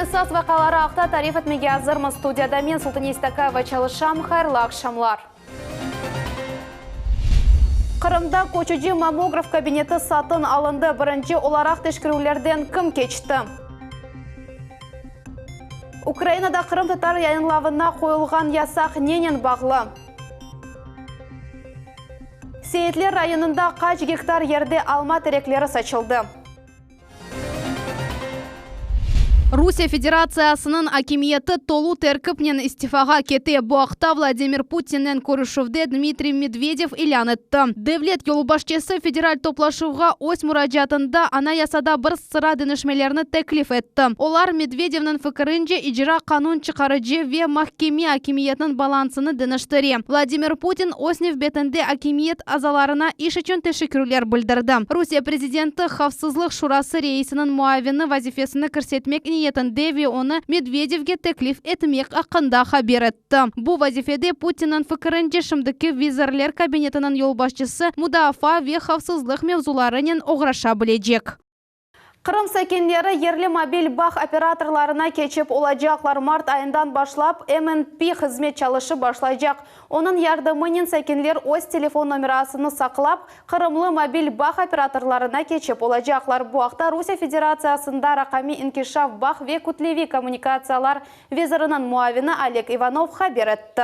Künniñ esas vaqiaları aqta tarif etmege azırmız. Studiyada men, Sultane İstakayeva, çalışam. Hayırlı aqşamlar! Qırımda köçüci mammograf kabineti satın alındı. Birinci olaraq teşkerüvlerden kim keçti? Ukrainada qırımtatar yayınlavına qoyulğan yasaq nenen bağlı? Seyitler rayonında qaç gektar yerde alma terekleri saçıldı? Rusiye Federatsiyasınıñ akimiyeti tolu terkipnen istifağa kete. Bu aqta Vladimir Putinnen körüşüvde Dmitriy Medvedev ilân etti. Devlet yolbaşçısı federal toplaşuvğa öz muracaatında Anayasada bir sıra deñişmelerni teklif etti. Olar, Medvedevniñ fikirince, icra, qanun çıqarıcı ve mahkeme akimiyetiniñ balansını deñiştire. Vladimir Putin öz nevbetinde akimiyet azalarına iş içün teşekkürler bildirdi. Rusiye prezidenti Havfsızlıq şurası reisiniñ muavini vazifesini kirsetmek niyetinde ve onı Medvedevge teklif etmek aqqında haber etti. Bu vazifede, Putinniñ fikirince, şimdiki Vizirler kabinetiniñ yolbaşçısı mudafaa ve havfsızlıq mevzularınen oğraşa bilecek. Qırım sakinleri yerli mobil bağ operatorlarına keçip olacaqlar. Mart ayından başlap MNP hızmet çalışıp başlaycaq. Onıñ yardımınen sakinler öz telefon nomerasını saqlap, qırımlı mobil bağ operatorlarına keçip olacaqlar. Bu aqta Rusiye Federatsiyasında raqamiy inkişaf, bağ ve kütleviy kommunikatsiyalar veziriniñ muavini Oleg İvanov haber etti.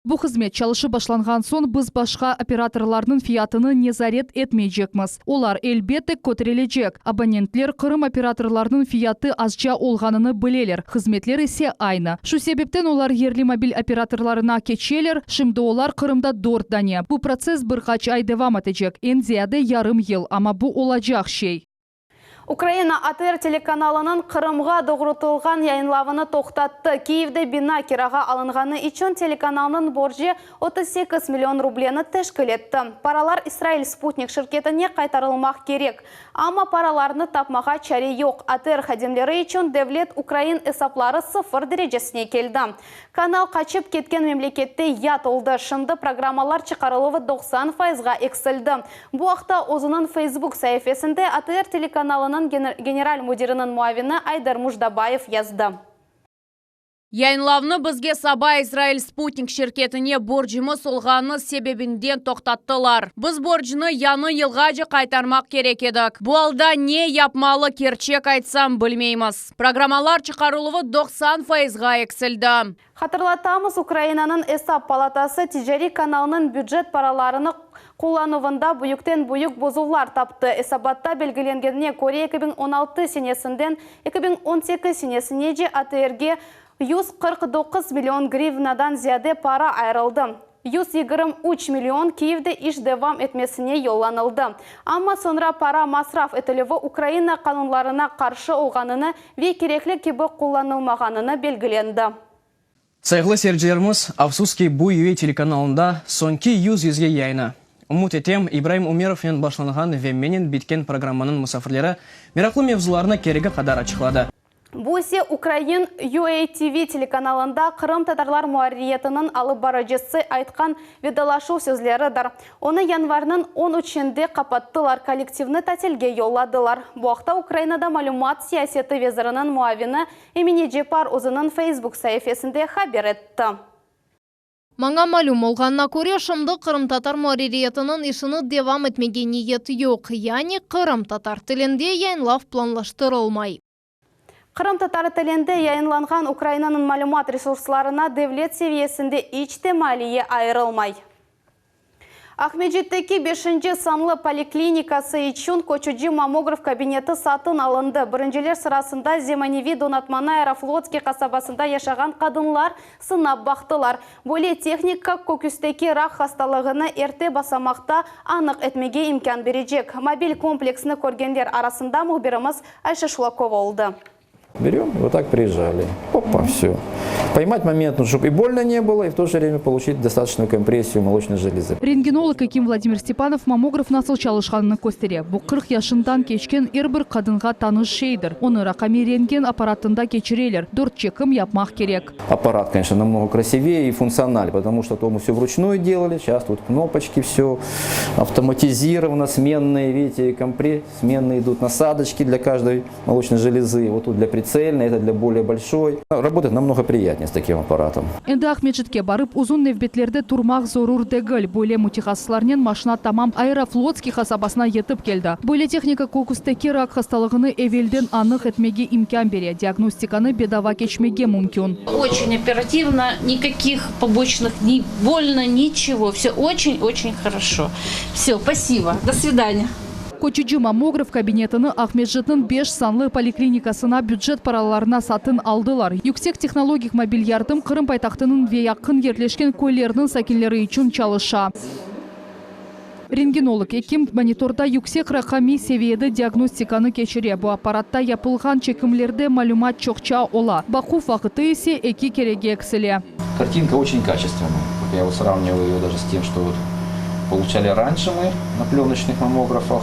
Bu hızmet çalışıp başlanğan soñ biz başqa operatorlarnıñ fiyatını nezaret etmeycekmiz. Olar, elbette, köterilecek. Abonentler Qırım operatorlarınıñ fiyatı azca olğanını bileler, hızmetler ise aynı. Şu sebepten olar yerli mobil operatorlarına keçeler, şimdi olar Qırımda dört dane. Bu protsess bir qaç ay devam etecek, eñ ziyade yarım yıl, amma bu olacaq şey. Ukraina ATR telekanalınıñ Qırımğa doğrultılğan yayınlavını toqtattı. Kiyevde bina kirağa alınğanı içün telekanalnıñ borcu 38 million rubleni teşkil etti. Paralar İsrail Sputnik şirketine qaytarılmaq kerek. Amma paralarnı tapmağa çare yoq. ATR hadimleri içün devlet ukrain esapları sıfır derecesine keldi. Kanal qaçıp ketken memlekette yat oldı. Şimdi programmalar çıqarıluvı 90 fayızğa eksildi. Bu aqta özüniñ Facebook saifesinde ATR telekanalınıñ general müdiriniñ muavini Ayder Mujdabayev yazdı. Yayınlavnı bizge saba İsrail Sputnik şirketine borcumız olğanı sebebinden toqtattılar. Biz borcnı yañı yılğace qaytarmaq kerek edik. Bu alda ne yapmalı, kerçek aytsam, bilmeymiz. Programmalar çıqarıluvı 90 fayızğa eksildi. Hatırlatamız, Ukrainanıñ Esap palatası ticariy kanalnıñ bücet paralarını qullanuvında büyükten-büyük bozuvlar taptı. Esabatta belgilengenine köre, 2016 senesinden 2018 senesinece ATRge 149 million grivnadan ziyade para ayırıldı. 123 million Kiyevde iş devam etmesine yollanıldı. Amma soñra para masraf etilüvi Ukraina qanunlarına qarşı olğanını ve kerekli kibi qullanılmağanını belgilendi. Sayğılı seyircilerimiz, afsus ki, bu UA telekanalında soñki Yüz yüzge yayını. Ümüt etem, İbraim Ümerovnen başlanğan ve menen bitken programmanıñ musafirleri meraqlı mevzularnı keregi qadar açıqladı. Bu ise ukrain UATV telekanalında qırımtatarlar muarririyetiniñ alıp barıcısı aytqan vedalaşuv sözleridir. Onı yanvarniñ on üçünde qapattılar, kollektivni tatilge yolladılar. Bu aqta Ukrainada malümat siyaseti veziriniñ muavini Emine Cepar özüniñ Facebook saifesinde haber etti. Maña malüm olğanına köre, şimdi qırımtatar muarririyetiniñ işini devam etmege niyeti yoq, yani qırımtatar tilinde yayınlav planlaştırılmay. Qırımtatar tilinde yayınlanğan Ukrainanıñ malümat resurslarına devlet seviyesinde iç te maliye ayırılmay. Aqmescitteki beşinci sanlı poliklinikası içün köçüci mammograf kabineti satın alındı. Birinciler sırasında zemaneviy donatmanı Aeroflotskiy qasabasında yaşağan qadınlar sınap baqtılar. Böyle tehnika köküsteki rak hastalığını erte basamaqta anıq etmege imkân berecek. Mobil kompleksni körgenler arasında mühbirimiz Ayşe Şulakova oldı. Berem, vot tak priezjali, opa, vse. Поймать момент, ну, чтобы и больно не было, и в то же время получить достаточную компрессию молочной железы. Rentgenolog ekim Vladimir Stepanov mammograf nasıl çalışqanını köstere. Bu 40 yaşından keçken er bir qadınğa tanış şeydir. Onı raqamiy rentgen apparatında keçireler, dört çekim yapmaq kerek. Аппарат, конечно, намного красивее и функциональнее, потому что то мы все вручную делали, сейчас тут кнопочки, все автоматизировано, сменные, видите, компре, сменные идут насадочки для каждой молочной железы, вот тут для прицельной, это для более большой. Работать намного приятнее с таким аппаратом. Endi Aqmescitke barıp uzun nevbetlerde turmaq zarur degil. Böyle mütehassıslarnen maşina tamam Aeroflotskiy qasabasına yetip keldi. Böyle tehnika köküsteki rak hastalığını evelden anıq etmege imkân bere, diagnostikanı bedava keçmege mümkün. Очень оперативно, никаких побочных, ни больно, ничего. Все очень-очень хорошо. Все, спасибо. До свидания. Köçüci mammograf kabinetini Aqmescitniñ beş sanlı poliklinikasına bücet paralarına satın aldılar. Yüksek tehnologik mobil yardım Qırım paytahtınıñ ve yaqın yerleşken köylerniñ sakinleri içün çalışa. Rentgenolog ekim monitorda yüksek raqamiy seviyede diagnostikanı keçire. Bu apparatta yapılğan çekimlerde malümat çoqça ola. Baquv vaqtı ise eki kerege eksile. Картинка очень качественная. Вот я вот сравниваю ее даже с тем, что вот получали раньше мы на пленочных маммографах.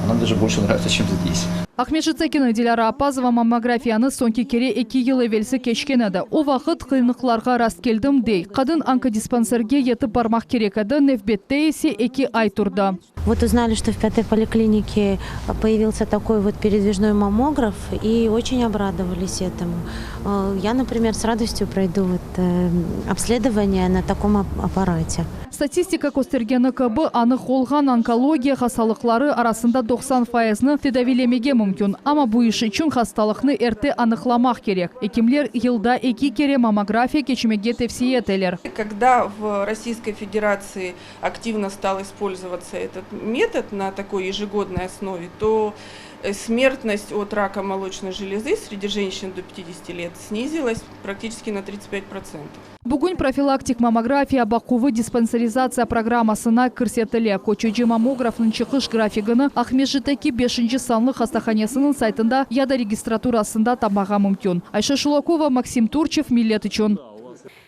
Она даже больше нравится, чем здесь. Aqmescit sakini Dilâra Appazova mammografiyanı soñki kere eki yıl evelsi keçken edi. O vaqıt qıyınlıqlarğa rastkeldim, dey. Qadın onkodispanserge yetip barmaq kerek edi, nevbette ise eki ay turdı. Вот узнали, что в пятой поликлинике появился такой вот передвижной маммограф и очень обрадовались этому. Э, Я, например, с радостью пройду вот э, обследование на таком ап- аппарате. Statistika köstergeni kibi, anıq olğan onkologiya hastalıqları arasında 90 fayızını tedaviylemege mümkün. Amma bu iş içün hastalıqnı erte anıqlamaq kerek. Ekimler yılda eki kere mammografiya keçmege tevsiye eteler. Когда в Российской Федерации активно стал использоваться этот метод на такой ежегодной основе, то э, смертность от рака молочной железы среди женщин до 50 лет снизилась практически на 35%. Bugün profilaktik mammografiya baquvı dispanserizatsiya programmasına kirsetile. Köçüci mammografnıñ çıqış grafigini Aqmescitteki 5. sanlı hastahanesiniñ saytında ya da registraturasında tapmağa mümkün. Ayşe Şulakova, Maksim Turçev, Millet içün.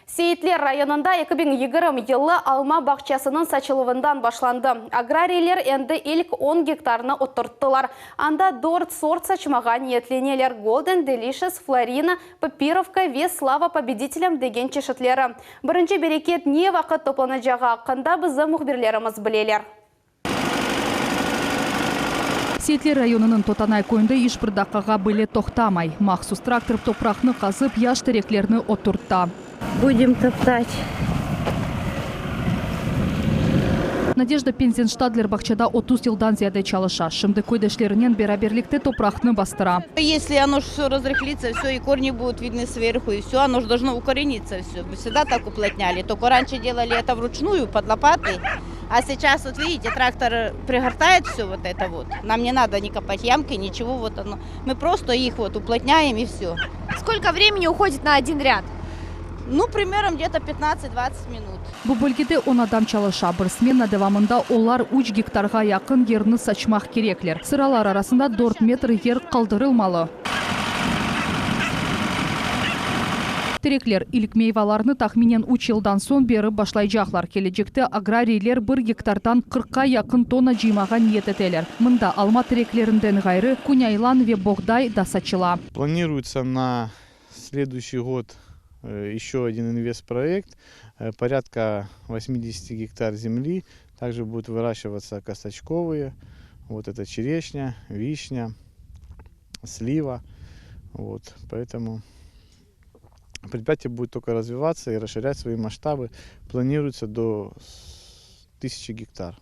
Seyitler rayonında 2020 yılı alma bağçasınıñ saçıluvından başlandı. Agrariyler endi ilk 10 gektarnı oturttılar. Anda 4 sort saçmağa niyetleneler. Golden Delicious, Florina, Papirovka ve Слава Победителям degen çeşitleri. Birinci bereket ne vaqıt toplanacağı aqqında bizim mühbirlerimiz bileler. Seyitler rayonınıñ Totanay köyünde iş bir daqqağa bile toqtamay. Mahsus traktor topraqnı qazıp, yaş tereklerni oturta. Будем топтать. Nadejda Penzenştadler bağçada 30 yıldan ziyade çalışa. Şimdi köydeşlerinen beraberlikte topraqnı bastıra. Если оно все разрыхлится, все, и корни будут видны сверху, и все, оно же должно укорениться все. Мы всегда так уплотняли. Только раньше делали это вручную, под лопатой. А сейчас, вот видите, трактор пригортает все вот это вот. Нам не надо ни копать ямки, ничего, вот оно. Мы просто их вот уплотняем и все. Сколько времени уходит на один ряд? Ну, примерно где-то 15-20 минут. Bu bölgede 10 adam çalışa. Bir smena devamında olar 3 gektarğa yaqın yerni saçmaq kerekler. Sıralar arasında 4 metr yer qaldırılmalı. Terekler ilk meyvalarnı tahminen 3 yıldan soñ berip başlaycaqlar. Kelecekte agrariyler bir gektardan 40-qa yaqın tonna cıymağa niyet eteler. Mında alma tereklerinden ğayrı künaylan ve boğday da saçıla. Планируется на следующий год э, еще один инвестпроект, э, порядка 80 гектар земли. Также будут выращиваться косточковые, вот это черешня, вишня, слива. Вот, поэтому предприятие будет только развиваться и расширять свои масштабы. Планируется до 1000 гектар.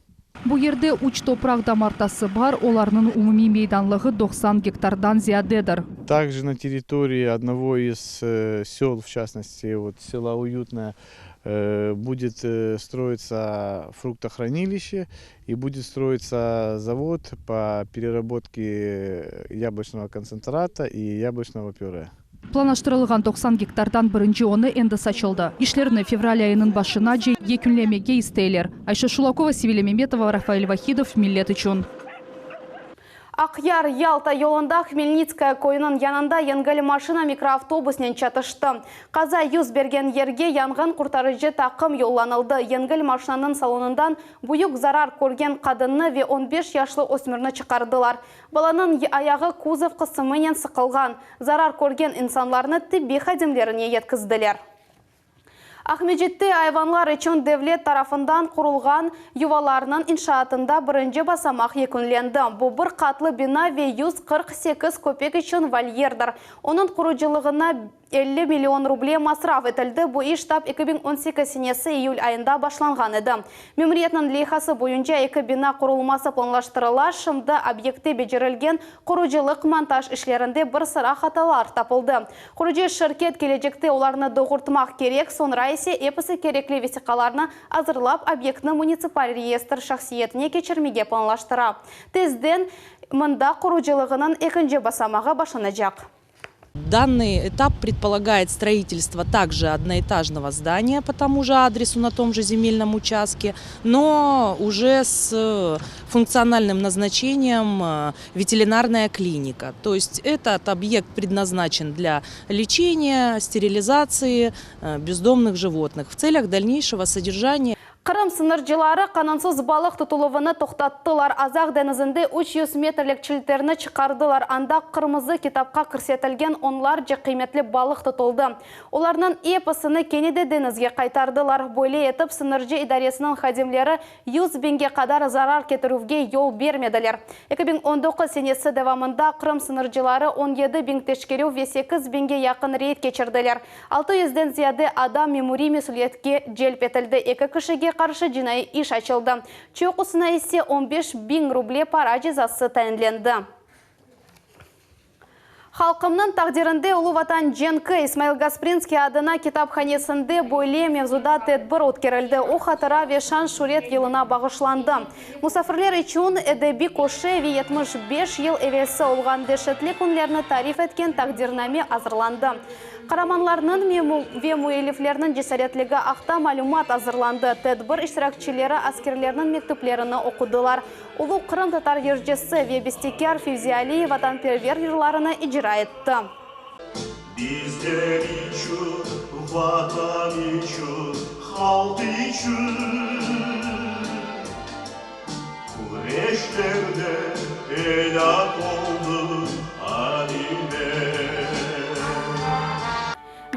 Bu yerde üç topraq damartısı bar, olarnıñ umumiy meydanlığı 90 gektardan ziyadedir. Также на территории одного из э, сел, в частности, вот села Уютное, э, будет э, строиться фруктохранилище и будет строиться завод по переработке яблочного концентрата и яблочного пюре. Planlaştırılğan 90 gektardan birinci onı endi saçıldı. İşlerni fevral ayınıñ başınace yekünlemege isteyler. Ayşe Şulakova, Sevilya Memetova, Rafael Vahidov, Millet içün. Aqyar-Yalta yolunda Hmelnitskaya köyüniñ yanında yengil maşina mikroavtobusnen çatıştı. Qaza yüz bergen yerge yanğın qurtarıcı taqım yollanıldı. Yengil maşinanıñ salonından büyük zarar körgen qadınnı ve on beş yaşlı ösmürni çıqardılar. Balanıñ ayağı kuzov qısımınen sıqılğan. Zarar körgen insanlarnı tibbiy hadimlerine yetkizdiler. Aqmescitte ayvanlar içün devlet tarafından qurulğan yuvalarnıñ inşaatında birinci basamaq yekünlendi. Bu bir qatlı bina ve 148 köpek içün volyerdir. Onıñ qurucılığına 50 million ruble masraf etildi, bu iş tap 2018 senesi iyül ayında başlanğan edi. Memuriyetniñ leyhası boyunca eki bina qurulması planlaştırıla, şimdi obyektte becerilgen qurucılıq-montaj işlerinde bir sıra hatalar tapıldı. Qurucı şirket kelecekte olarnı doğurtmaq kerek, soñra ise episi kerekli vesiqalarnı azırlap, obyektni munitsipal reyestr şahsiyetine keçirmege planlaştıra. Tezden mında qurucılığınıñ ekinci basamağı başlanacaq. Данный этап предполагает строительство также одноэтажного здания по тому же адресу на том же земельном участке, но уже с функциональным назначением э, ветеринарная клиника. То есть этот объект предназначен для лечения, стерилизации э, бездомных животных в целях дальнейшего содержания. Qırım sıñırcıları qanunsız balıq tutuluvını toqtattılar. Azaq deñizinde 300 metrlik çilterni çıqardılar. Anda qırmızı kitapqa kirsetilgen onlarca qıymetli balıq tutuldı. Olarnıñ episini kene de deñizge qaytardılar. Böyle etip, sıñırcı idaresiniñ hadimleri 100 biñge qadar zarar ketirüvge yol bermediler. 2019 senesi devamında Qırım sıñırcıları 17 biñ teşkerüv ve 8 biñge yaqın reyd keçirdiler. 600-den ziyade adam memuriy mesüliyetke celp etildi, eki kişige qarşı cinaiy iş açıldı, çoqusına ise 15 biñ ruble para cezası tayinlendi. Halqımnıñ taqdirinde Ulu Vatan cenki, İsmail Gasprinskiy adına kitaphanesinde böyle mevzuda tedbir ötkerildi. O, hatıra ve şan-şüret yılına bağışlandı. Musafirler içün edebiy köşe ve 75 yıl evelsi olğan deşetli künlerni tarif etken taqdirname azırlandı. Qaramanlarnıñ ve müelliflerniñ cesaretligi aqta malümat azırlandı. Tedbir iştirakçileri askerlerniñ mektüplerini oqudılar. Ulu qırımtatar yırcısı ve bestekâr Fevzi Aliyev vatanperver yırlarını icra etti. Bizler içün, Vatan içün, halq içün Küreşlerde elâk oldı Alime.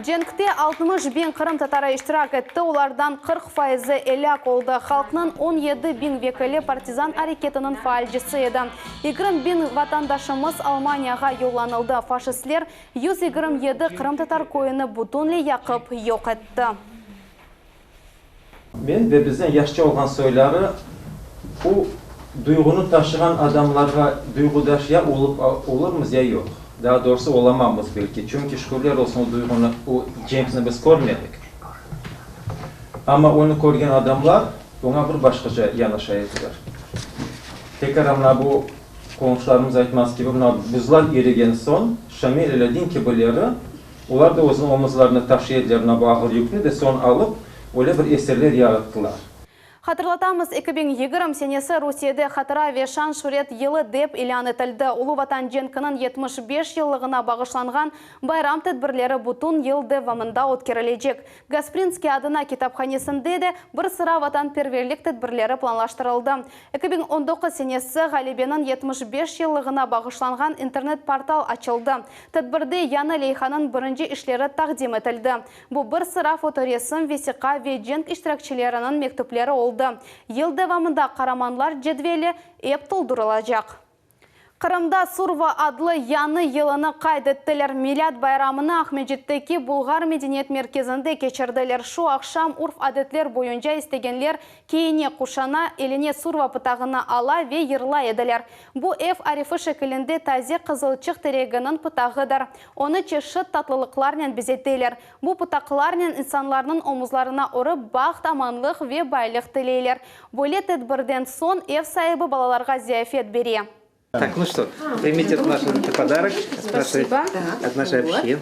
Cenkte 60 biñ qırımtatarı iştirak etti, olardan 40 faizi elâk oldı. Halqnıñ 17 biñ vekili partizan areketiniñ faalcisi edi. 20 biñ vatandaşımız Almaniyağa yollanıldı. Faşistler 127 qırımtatar köyüni bütünley yaqıp yoq etti. Men ve bizden yaşça olğan soyları bu duyğunı taşığan adamlarğa duyğudaş ya olıp olurmız, ya yoq. Daa doğrusı, olamamız belki, çünki, şükürler olsun, o duyğunı, o cenkni biz körmedik. Amma onı körgen adamlar oña bir başqaca yanaşa ediler. Tekrar mına bu qonşularımız aytmaz kibi, mına buzlar irigen soñ, Şamil Alâdin kibileri, Olar da özüniñ omuzlarına taşıy ediler mına bu ağır yükni de soñ alıp, öyle bir eserler yarattılar. Hatırlatamız, 2020 senesi Rusiyede Hatıra ve şan-şüret yılı dep ilân etildi. Ulu Vatan cenkiniñ 75 yıllığına bağışlanğan bayram tedbirleri bütün yıl devamında ötkerilecek. Gasprinskiy adına kitaphanesinde de bir sıra vatanperverlik tedbirleri planlaştırıldı. 2019 senesi Ğalebeniñ 75 yıllığına bağışlanğan internet-portal açıldı. Tedbirde yañı leyhanıñ birinci işleri taqdim etildi. Bu bir sıra fotoresim, vesiqa ve cenk iştirakçileriniñ mektüpleri oldı. Yıl devamında qaramanlar cedveli ep toldurılacaq. Qırımda Surva adlı yañı yılını qayd ettiler. Milât bayramını Aqmescitteki Bulğar medeniyet merkezinde keçirdiler. Şu aqşam urf-adetler boyunca istegenler kiyine, quşana, eline surva pıtağını ala ve yırlay ediler. Bu ev arifi şekilinde taze qızılçıq tereginiñ pıtağıdır. Onı çeşit tatlılıqlarnen bezeteler. Bu pıtaqlarnen insanlarnıñ omuzlarına urıp, baht, amanlıq ve baylıq tileyler. Böyle tedbirden soñ ev saibi balalarğa ziyafet bere. Tak, nu çto, primite nаш podarok от нашей, от нашей общины.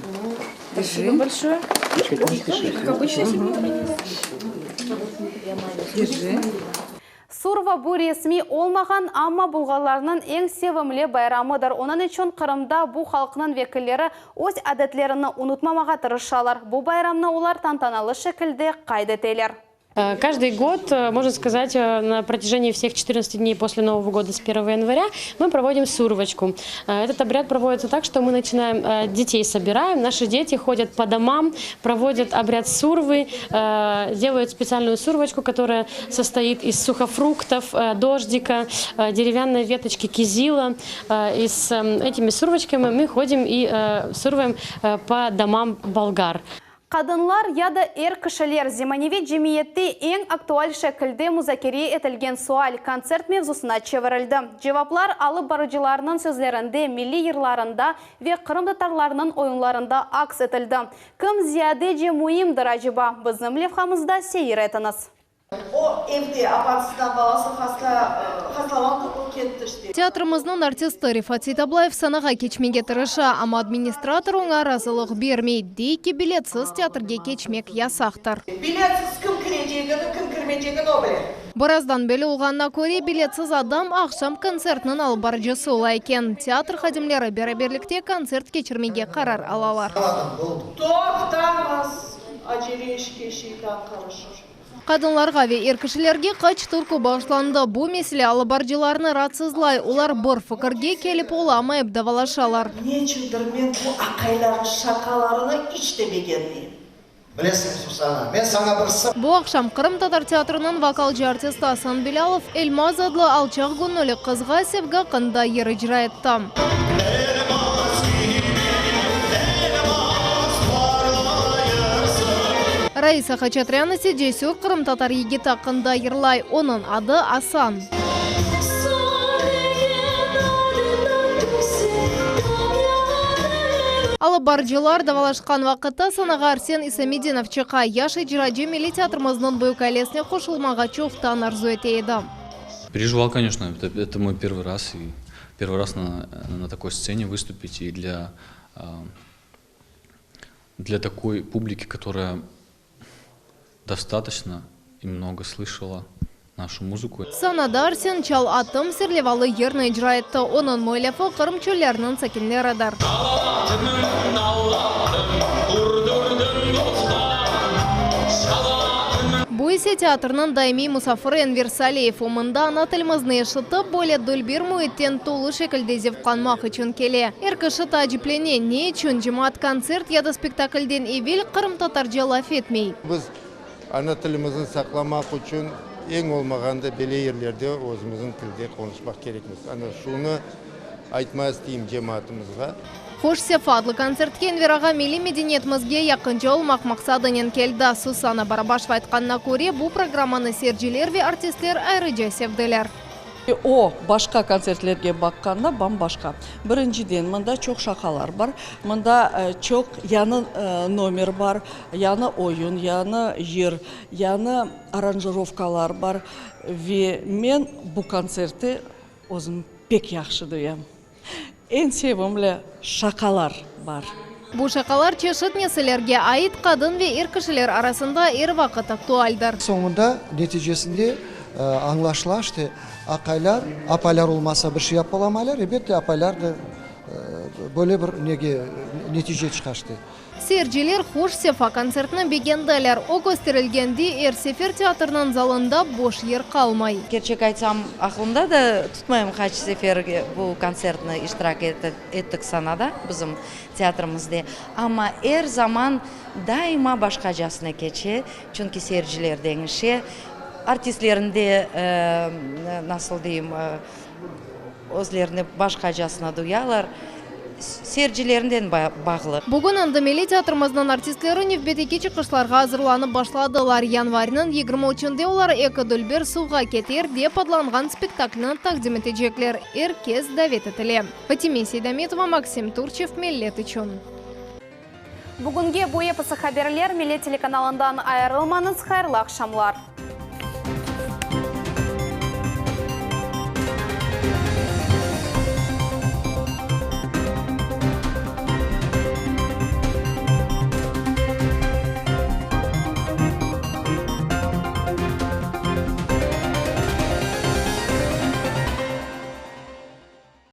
Спасибо большое. Как обычно. Держи. Surva bu resmiy olmağan, amma bulğarlarnıñ eñ sevimli bayramıdır. Onıñ içün Qırımda bu halqnıñ vekilleri öz adetlerini unutmamağa tırışalar. Bu bayramnı olar tantanalı şekilde qayd eteler. Каждый год, можно сказать, на протяжении всех 14 дней после Нового года с 1 января мы проводим сурвочку. Этот обряд проводится так, что мы начинаем, детей собираем, наши дети ходят по домам, проводят обряд сурвы, делают специальную сурвочку, которая состоит из сухофруктов, дождика, деревянной веточки кизила. И с этими сурвочками мы ходим и сурваем по домам болгар. Qadınlar ya da er kişiler, zemaneviy cemiyette eñ aktual şekilde muzakere etilgen sual, kontsert mevzusına çevirildi. Cevaplar alıp barıcılarnıñ sözlerinde, milliy yırlarında ve qırımtatarlarnıñ oyunlarında aks etildi. Kim ziyadece müimdir aceba? Bizim levhamızda seyir etiñiz. O evde apasından balası hasta hastalandı, o ketti işte. Teatrimizniñ artisti Refat Seytablayev sanağa keçmege tırışa, amma administrator oña razılıq bermey, dey ki, biletsiz teatrge keçmek yasaqtır. Biletsiz kim kirecegini, kim kirmeycegini o bile. Birazdan belli olğanına köre, biletsiz adam aqşam kontsertniñ alıp barıcısı ola eken. Teatr hadimleri beraberlikte kontsert keçirmege qarar alalar. Toqtañız, acele işke şeytan qarışır. Qadınlarğa ve er kişilerge qaç türkü bağışlandı? Bu mesele alıp barıcılarnı raatsızlay, olar bir fikirge kelip olamayıp davalaşalar. Neçündir men bu aqaylarnıñ şaqalarını iç de begenmeyim. Bilesiñ, Susana, men saña bir sır. Bu aqşam Qırımtatar teatrınıñ vokalcı artisti Asan Bilâlov Elmaz adlı alçaq göñülli qızğa sevgi aqqında yır icra etti. Elmaz kibi, elmaz parlayırsıñ. Raisa Haçatryan ise cesür qırımtatar yigiti aqqında yırlay, onıñ adı Asan. Alıp barıcılar davalaşqan vaqıtta sanağa Arsen İsamedinov çıqa. Yaş icracı milliy teatrimizniñ büyük ailesine qoşulmağa çoqtan arzu ete edi. Переживал, конечно, это это мой первый раз и первый раз на на такой сцене выступить и для для такой публики, которая достаточно и много слышала нашу музыку. Sanada Arsen Çal atım serlevalı yırnı icra etti. Onıñ müellifi Qırım çölleriniñ sakinleridir. Bu ise teatrniñ daimiy musafiri Enver Saliyev. O mında ana tilimizni eşitip, böyle dülber müitten tolu şekilde zevqlanmaq içün kele. Er kişi taaciplene, ne içün cemaat kontsert ya da spektaklden evel qırımtatarca laf etmey? Biz ana tilimizni saqlamaq içün eñ olmağanda böyle yerlerde özümizniñ tilde qonuşmaq kerekmiz. Ana şunı aytmağa isteyim cemaatımızğa. Hoş sefa adlı kontsertke Enver ağa milliy medeniyetimizge yaqınca olmaq maqsadınen keldi. Susana Barabaşeva aytqanına köre, bu programmanı seyirciler ve artistler ayrıca sevdiler. O, başqa kontsertlerge baqqanda bam-başqa. Birinciden, mında çoq şaqalar bar, mında çoq yañı nomer bar, yañı oyun, yañı yır, yañı aranjirovkalar bar. Ve men bu kontsertte özüm pek yahşı duyam. Eñ sevimli şaqalar bar. Bu şaqalar çeşit nesillerge ait qadın ve er kişiler arasında er vaqıt aktualdir. Soñunda, neticesinde añlaşıla, işte, aqaylar, apaylar olmasa bir şey yapalamaylar, elbette, apaylar da böyle bir nege, netice çıqa, işte. Seyirciler Hoş sefa kontsertini begendiler. O kösterilgende er sefer teatrniñ zalında boş yer qalmay. Kerçek aytsam, aqlımda da tutmayım qaç sefer bu kontsertni iştirak ettik sanada, bizim teatrimizde. Amma er zaman daima başqacasına keçe, çünki seyirciler deñişe, artistlerniñ de, nasıl deyim, Özlerini başqacasına duyalar, seyircilerinden bağlı. Bugün endi milliy teatrimizniñ artistleri nevbetteki çıqışlarğa azırlanıp başladılar. Yanvarniñ 23-nde olar Eki dülber suvğa keter dep adlanğan spektaklni taqdim etecekler. Er kes davet etile. Fatime Seydametova, Maksim Turçev, Millet içün. Bugünge bu episi haberler, Millet telekanalından ayırılmañız, hayırlı aqşamlar.